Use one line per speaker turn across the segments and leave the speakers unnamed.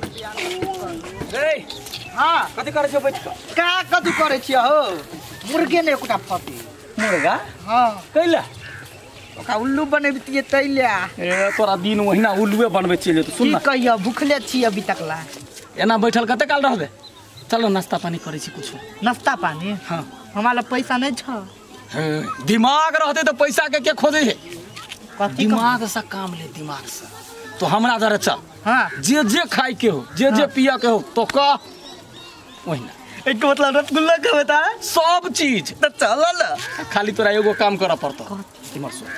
रुपया।
रे
हां
कथि करै छियै बैठ के?
का कथि करै छियै हो? मुर्गे ने एकोटा फटे।
मुर्गा?
हां।
कैला?
ओकरा उल्लू बनेबतियै तैला।
ए तोरा दिन ओहिना उल्लुए बनबै छियै तो सुन
की
ना।
कहियो भुखले छी अभी तक ला।
एना बैठल कते काल रहबे? चलो नाश्ता पानी करै छी कुछो।
नाश्ता पानी?
हां।
हमरा लग पैसा नहीं छ।
हे दिमाग रहते तो पैसा के खोजे है?
कथी
दिमाग से काम ले, दिमाग से। तो हमरा जरे चल।
हां।
जे जे खाए के हो, जे जे पिया के हो तो कह ओहिना।
एक मतलब रसगुल्ला के बता
सब चीज।
त चल ल।
खाली तोरा एगो काम करऽ पड़तो। इमर सुन।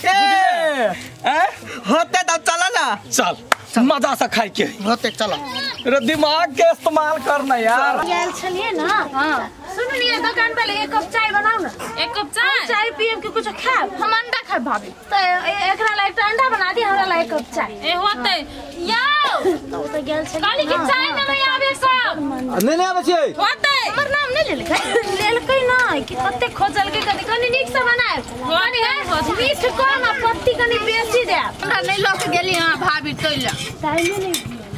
ए होते त चल ना।
चल मजा से खाए के
होते चल।
रे दिमाग के इस्तेमाल करना यार।
गेल छलिए ना। हां सुनलिए दुकान पे एक कप चाय बनाओ ना।
एक कप चाय?
चाय पियब के कुछ खाब?
हम अंडा खाब भाभी।
त एकरा ला एकटा अंडा बना दी, हमरा ला एक कप चाय।
ए होते यौ
तो त गेल छलिए
काली के चाय न नहीं आबे सब।
नहीं नहीं आबै छै।
होते
हमर नाम नहीं लेलकै। लेलकै ना कि कते खोजलकै कनी कनी नीक से बनाएब। कनी है मीठ कम आ पत्ती कनी बेसी देब।
हमरा नहीं ल के गेली हां भाभी तैला।
टाइम नहीं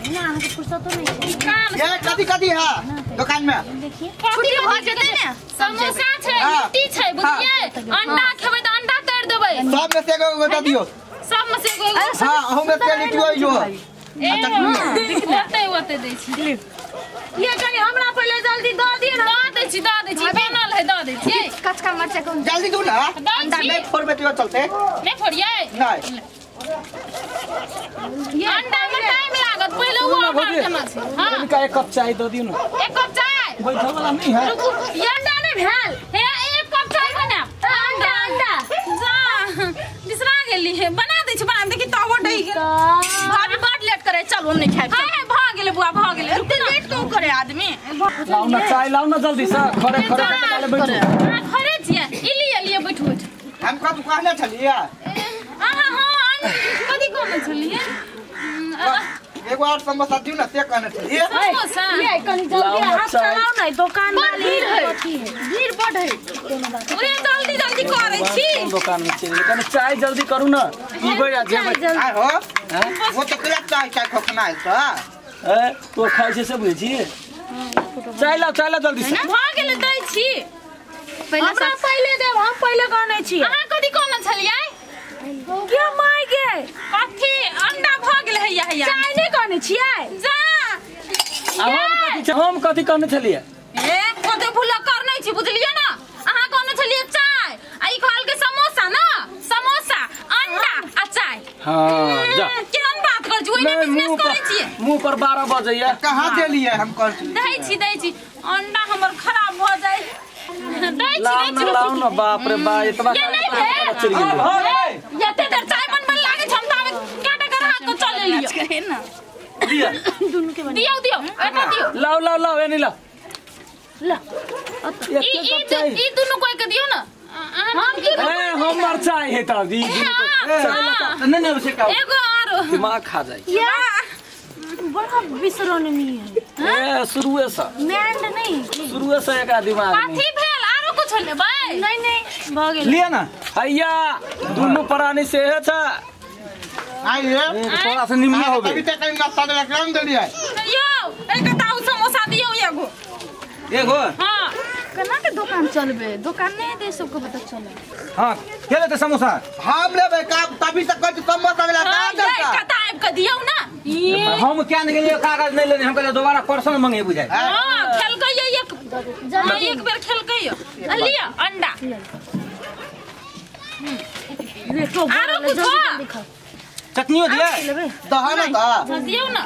ना अहाँ के फुर्सतो नहीं है।
काम
ये कथि कथि है दुकान में?
देखिए
छुट्टी भ जेतै ने। समोसा छै, लिट्टी छै, बुझलियै? अंडा खेबै त अंडा तोड़ देबै।
सब में से एगो दे दियो।
सब में से एगो।
हां हम में से लिट्टी होई जो।
ए ओते ओते दै छी।
ये कनी हमरा पहिले जल्दी द दिए ना।
द दै छी, द दै छी, बनल है द दै छी।
कचका मरचा कोन
जल्दी दू ना। अंडा नहीं फोड़बे तो चलते।
नहीं फोड़ियै?
नहीं।
अंडा में टाइम लागत, पहिले उ ऑर्डर देना छै। हां
इनका एक कप चाय दे दियो ना।
एक कप चाय
बैठल वाला नहीं है।
रुकू, ये अंडा नहीं भेल। हे एक कप चाय बनाब।
अंडा अंडा
जा बिसरा गेली हे। बना दै छी, बना देखी तबो डहि गेल।
भाभी बड लेट करे, चल हम नहीं खाइब।
हां भ गेलै बुआ, भ गेलै।
एते लेट क्यों करे आदमी?
लाओ ना चाय, लाओ ना जल्दी से। खड़े खड़े कते बैठू।
हां खड़े छियै। ई लिए लिए बैठू बैठू।
हम कथि कहने छलियै?
हां हां कथि कहने छलियै?
एगो और समोसा दियो ना, से कहने छलियै।
समोसा
ये कनी जल्दी हाथ चलाओ ना, दुकान वाली
भीड़ है,
अथी है,
भीड़ बड है। ओरे जल्दी जल्दी करै छी।
दुकान में चलि कनी चाय जल्दी करू ना, पीबै आ जेबै।
आय हो वो तो केला चाय चाय खखना है त।
ए तो खाइ छै से बुझै छी। चाय लाओ, चाय लाओ जल्दी से।
भ गेलै दै छी।
हमरा पहिले देब, हम पहिले कहने छी।
अहाँ कथि कहने छलियै?
के my गे
कथि अंडा भ गेलै हैया हैया।
चाय नहीं कहने छियै?
जा
आ हम कथि कहने छलियै?
ए कते भूल करनै छी बुझलियै ना। अहाँ कहने छलियै चाय आ ई कहल के समोसा ना, समोसा अंडा आ चाय।
हां जा
केहन बात कर छी, ओइने बिजनेस करै छियै।
मुंह पर 12 बजैया।
कहां देलियै हम कहै छी?
दै छी दै छी। अंडा हमर खराब भ जाय। दै छी दै छी।
लाओ ना बाप रे बा एतबा चलि गेलै।
एते देर चाय बनबै लागे छै, हम त आबे काटा कर हाथ को चल लेलियै।
कहे ना
दिया
दुनु के
दियो दियो एटा दियो।
लाओ लाओ लाओ एनी लाओ।
ला
ई ई दुनु कोई के दियो ना।
हम की
ए हमर चाय है त दी चाय ला
नहीं नहीं उसे का
एगो आरो
दिमाग खा जाए।
या बड़ा बिसरन नहीं है।
ए शुरुए से
मैंड नहीं,
शुरुए से एकरा दिमाग में
कथि भेल? आरो कुछ लेबै?
नहीं नहीं भ गेल।
लिया ना
हैया दुनु प्राणी से है छ।
आइए
थोड़ा सा निम्न होबे।
अभी तक नाश्ता देला काम देलियै।
यौ एक ताऊ समोसा दियौ एगो।
एगो?
हां
केना के दुकान चलबे? दुकान नहीं दे सबके पता चले।
हां के लेते समोसा?
हम लेबै का तभी तक कहै छी समोसा देला का चलता।
कता आबि के दियौ ना।
हम क्या नहीं गेलियै कागज नहीं लेने, हम कहलियै दोबारा पर्सन मंगे बुझाय।
हां खेलकै एक एक बेर खेलकै। लिया अंडा आरो कुछ
चटनियो दिया
दहा ना दा
दियौ ना।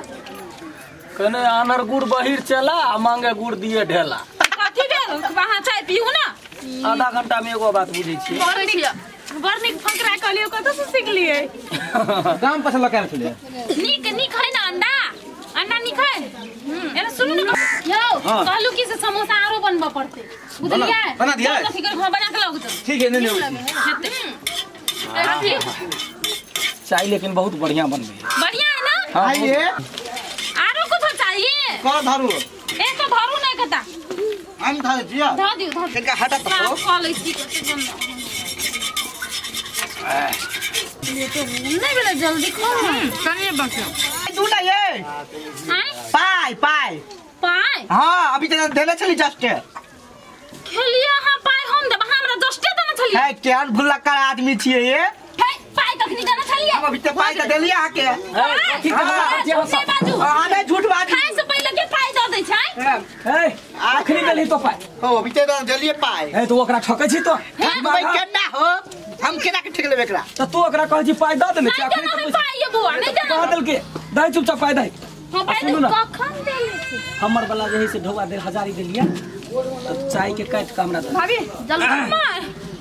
कने आनर गुड़ बहिर चला आ मांगे गुड़ दिए ढेला।
कथि भेल? वहां चाय पीऊ ना।
आधा घंटा में एगो बात बुझै छी।
बड़ नीक फकरा कहलियो, कतौ से सिखलियै?
गाम पर से लकायल छलियै।
नीक नीक है ना अंडा? अंडा नीक है? एना सुनू ना यौ, कहलु कि से समोसा आरो बनबऽ पड़तै बुझलियै?
बना दियै?
कथि कर बना के लाउ त।
ठीक है नहीं नहीं
हेतै।
चाय लेकिन बहुत बढ़िया बनबै।
बढ़िया है ना?
आइए
आरो कुछ चाहिए?
का धरू?
ए तो धरू नहीं कता।
हम धर जिया।
धर दियो धर।
कनका हटा तो।
साफ क लै छी कते गंदा।
नहीं भेलै जल्दी खाउ
कनिए बचो
दू ना ये। पाई पाई
पाई
हां अभी त देले छली जस्ट
खेलिए हां पाई हम देब हमरा जस्टे देने छलिए
है केहन भुलक्कड़ आदमी छियै ये
है पाई कखनी देने छलिए
हम अभी त पाई त देलिए अहाँ के
ठीक है
बाजू
अहाँ नै झूठ बाजू
खाय से पहिले के पाई द दै छै
ए अखनी देली तो पाई
हो अभी त देलिए पाई
ए तू ओकरा ठकै छी तो
ठकबै केना हो हम केना के ठक लेबै एकरा
त तू ओकरा कहै छी पाई द देने छी अखनी
त पाई ये बुआ नै देना
कह देलके दही चुपचाप पाई दही
हां पाई दे
कखन देले छी
हमर वाला जे है से ढौआ दे हजारी देलिए तो चाय के काट के हमरा दे
भाभी जल्दी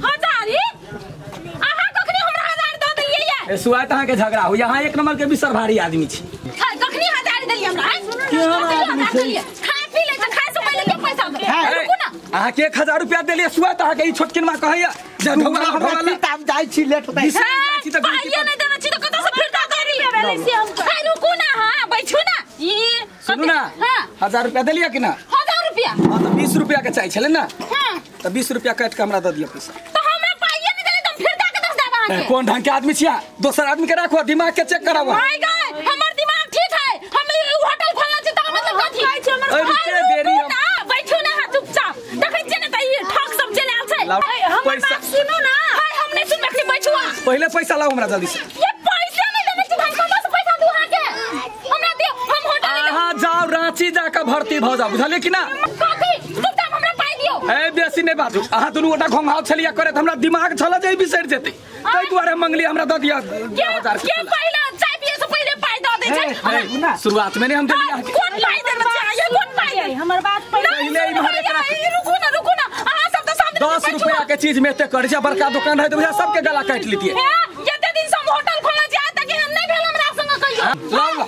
हजारी अहाँ कखनी हमरा हजार द देलिए ये
ए सुआत अहाँ के झगड़ा हो यहाँ एक नंबर के बिसर भारी आदमी छी
कखनी हजारी देलिए हमरा आदमी छै खा पी ले त खाय से पहिले के पैसा दे रुकू ना
अहाँ के 1000 रुपया देलिए सुआत अहाँ के ई छोटकिनमा कहैया जे ढौआ ढौआ
ला हम जाय छी लेट होतै
छी त
पाइए नै देने छी त कतौ से फिर द देलिए भेलै से हम रुकू ना हां बैठू ना ई
सुनू ना
हां
1000 रुपया देलिए कि ना
1000 रुपया
हां त 20 रुपया के चाय छले ना
हां
त 20 रुपया काट के हमरा द दिया पैसा
त हमरा पाइए नै देले त हम फिर द के दस देब अहाँ के
कोन ढंग के आदमी छिया दोसर आदमी के राखो दिमाग के चेक कराओ
my God हमर दिमाग ठीक है हम ई होटल खोलना छी त मतलब कथि
हमर देरी
ना बैठू ना हां चुपचाप देखै छियै ने त ई ठग सब चलि आयल छै
हमर बात सुनू ना
हाय हम नै सुनबै अखनी बैठू
पहिले पैसा लाओ हमरा जल्दी से
ये पैसा नै देने छी हम कतौ से पैसा दू अहाँ के हमरा दियो हम होटल
अहाँ जाओ रांची जाके भर्ती भ जाओ बुझलिए कि ना
कथि चुपचाप हमरा पाई दियो
ए बेसी नै बाजू अहाँ दुनू गोटा घोंघाव छलिया करे त हमरा दिमाग छल जे बिसरि जेतै तै दुआरे मंगली हमरा द दिया
के के पहिले चाय पिए से पहिले पाई द दै छै
शुरुआत में नहीं हम देलिए अहाँ के
कोन पाई देने छै ये कोन पाई दे
हमर बात
पहिले इम्हर एकरा
रुकू ना रुकू ना अहाँ सब त सामने
10 रुपया के चीज में एते करै छै बड़का दुकान रहै त बुझा सबके गला काटि लेतिए
जते दिन से हम होटल खोलने छी आज तक एहन नै भेल हमरा संग कहियो
लाओ ना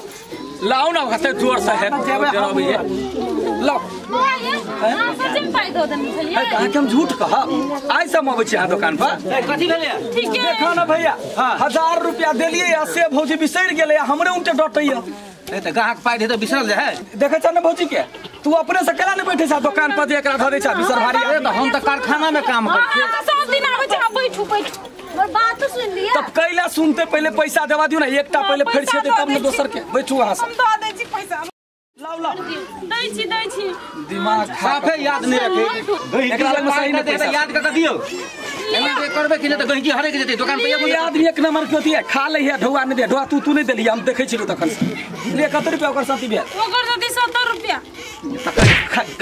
लाओ ना कते जोर से है जराबैये लाओ
अहाँ सच में पाई दऽ देने छलियै
अहाँ के हम झूठ कहब आइ से हम अबै छी अहाँ दुकान पर
कथी भेलै
ठीक है
देखा ना भैया 1000 रुपया देलिए आ से भौजी बिसरि गेलै आ हमरे उनटे डटैया
ए त ग्राहक पाई दे त बिसरल जे है
देखै छ ने भौजी के तू अपने से केना नै बैठे छ दुकान पर जे एकरा धरै छ बिसर भारी
ए त हम त कारखाना में काम करै छी
अहाँ सब दिन आबै छी अहाँ बैठू बैठू
हमर बात सुन लिअ
तब कैला सुनते पहिले पैसा देवा दियो ना एकटा पहिले फेर छेते तब ने दोसर के बैठू अहाँ
हम दऽ दै छी पैसा
लाओ लाओ
दै छी दै छी
दिमाग
साफे याद नहीं रखे
एकरा लग में सही नहीं पैसा
याद क के दियो एना जे करबे कि नै त गहिकी हरे के जेतै दुकान पे
ये आदमी एक नंबर के होती है खा ले है ढौआ नहीं दे ढौआ तू तू नहीं देली हम देखै छिलो तखन से ले कत रुपया ओकर साथी भेल
ओकर साथी 70 रुपया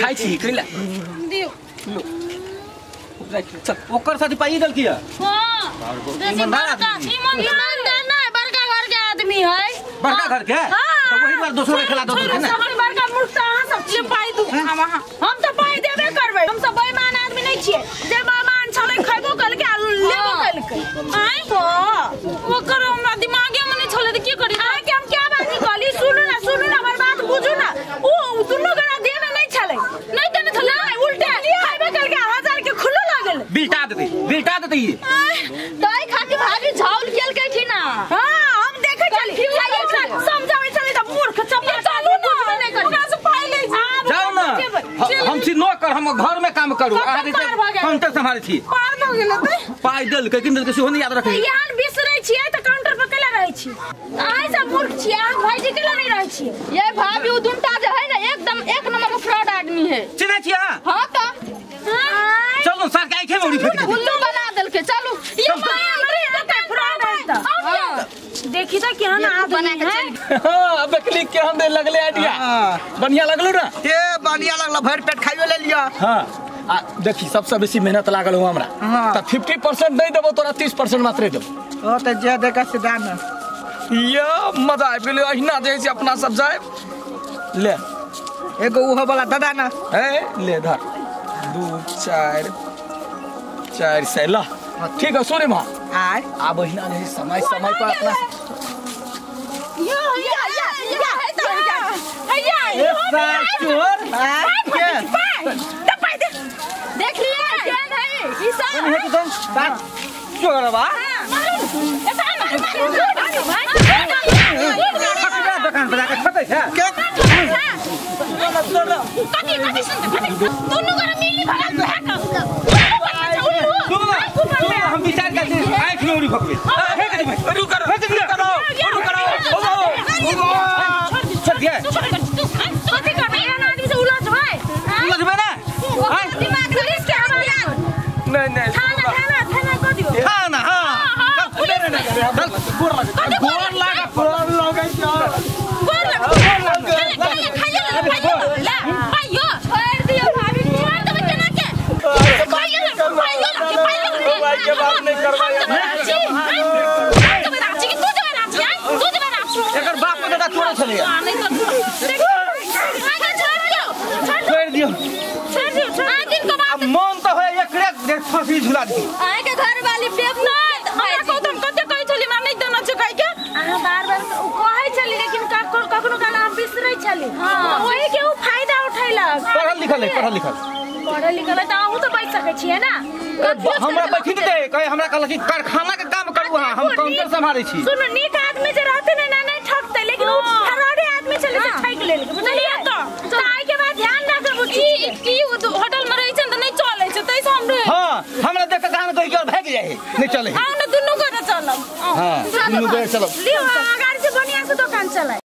खाइ छी कैला
दियो
लो चल
ओकर साथी पाई देल किया
हां
ईमानदार
ईमानदार नै बड़का घर के आदमी है
बड़का घर के त वही बार दोसरो के खिला दो ने
सबसे बड़का मूर्ख त अहाँ सब
ले पाई दू हम अहाँ
हम त पाई देबे करबै हम सब बेईमान आदमी नै छियै जे बेईमान छलै खैबो कलकै आ लेबो कलकै
आँय ओकर हमरा दिमागे में नै छलै त की करी
अहाँ के हम क्या बाजी कहली सुनू ना सुनू ना हमर बात बुझू ना उ दुनू गोरा देबे नै छलै
नै देने छलै
नै उल्टे खैबे कलकै 1000 के खुल्लो लागल
बिलटा देतै बिलटा देतै ई
तै खातिर भाभी झाउल केलकै छी ना
हां हम देखै छली समझाबै छली त मूर्ख चपा
चलू ना ओकरा से पाई लै छी
जाओ ना हम छी नौकर हम घर में काम करू अहाँ जे काउंटर संभालै छी
पार भऽ गेल त
पाई देलकै कि देलकै सेहो नहीं याद रखै
यहाँ बिसरै छियै त काउंटर पर केला रहै छी अहाँ सब मूर्ख छियै अहाँ भाईजी केला नै रहै छियै
ये भाभी उ दुनटा जे है ना एकदम एक नंबर के फ्रॉड आदमी है
चिन्है छी अहाँ
हां त
चलू सार के आँखे में उड़ी फेंक देतै
उल्लू बना देलकै चलू
ये हमरे एते फ्रॉड है त देखी त केहन आदमी है
हां अब क्लिक के हम दे लगले आइडिया बढ़िया लगलू ना
ए बढ़िया लगल भरि पेट खाइयो ले लिया
हां आ देखी सबसे बेसी मेहनत लागल हो हमरा त 50% नहीं देबो तोरा 30% मात्र देबो
ओ त जे देखा से दान
या मजा आबि गेलै अहिना जे छै अपना सब जाय ले
एगो उहो वाला दादा ना
ए ले धर 2 4 4 से ला ठीक है सुने मां
आय
आब अहिना जे समय समय पर अपना
या या या या या
ए सार चोर
के
दे पाई दे
देख लिए केहन है ई सब
सार चोरवा
ए मार मार
खटका दुकान पर जाके खटै छै
के
कथी कथी सुनते कथी दुनू गोरा मिली भगत भए कऽ
सुन ना सुन ना, हम विचार करते आँख में उड़ी फकबे फेंक दे भाई
रुक करो रुक करो रुक करो
छोड़ दिया छियै
तू कथी करबै तू कथी करबै एहन आदमी से उलझबै
उलझबै ना
दिमाग पुलिस के हवाला
नहीं नहीं
थाना थाना थाना कह दियो
थाना हां
हां पुलिस
नहीं गोर लग
गोर लाग
गोर लगै छ
गोर लग खाइयो खाइयो ला पाइयो
छोड़ दियो भाभी
छोड़ देबै केना के खाइयो पाइयो पाइयो
भाई के बात नहीं करबै
रांची हम जेबै रांची कि तू जेबै रांची आइ तू जेबै रांची
एकर बाप के दादा चोरे छलैया
नहीं तो आगे छोड़ दियो
छोड़ दियो
छोड़ दियो आ दिन को बात
अब मन तो होय एकरे देख फांसी झुला दी
अहाँ के घर वाली बेवकूफ
हमरा कहू त हम कते कहै छली हमरा नहीं देना छै कहि के
अहाँ बार बार कहै छली लेकिन कखनो काल हम बिसरै छली ओही के उ फायदा उठैलक
पढ़ल लिखल है पढ़ल लिखल
पढ़ल लिखल है त अहूँ तो बैठ सकै छियै ना
हमरा बैठी दे कहे हमरा कहलक कि कारखाना के काम करू अहाँ हम काउंटर संभालै छी
सुनू नीक आदमी जे रहतै ने नहीं ठकतै लेकिन उ फरारी आदमी छलै से ठकि लेलकै बुझलियै तो आइ के बाद ध्यान राखब
ई होटल में रहै छै त नहीं चलै छै तै से हम रहे
हां हमरा देख के कहां कहि के और भागि जाइ नहीं चले
आउ न दुनू गोरे चलब
हां दुनू गोरे चलब
लियो अगाडि से बढ़िया से दोकान चलै।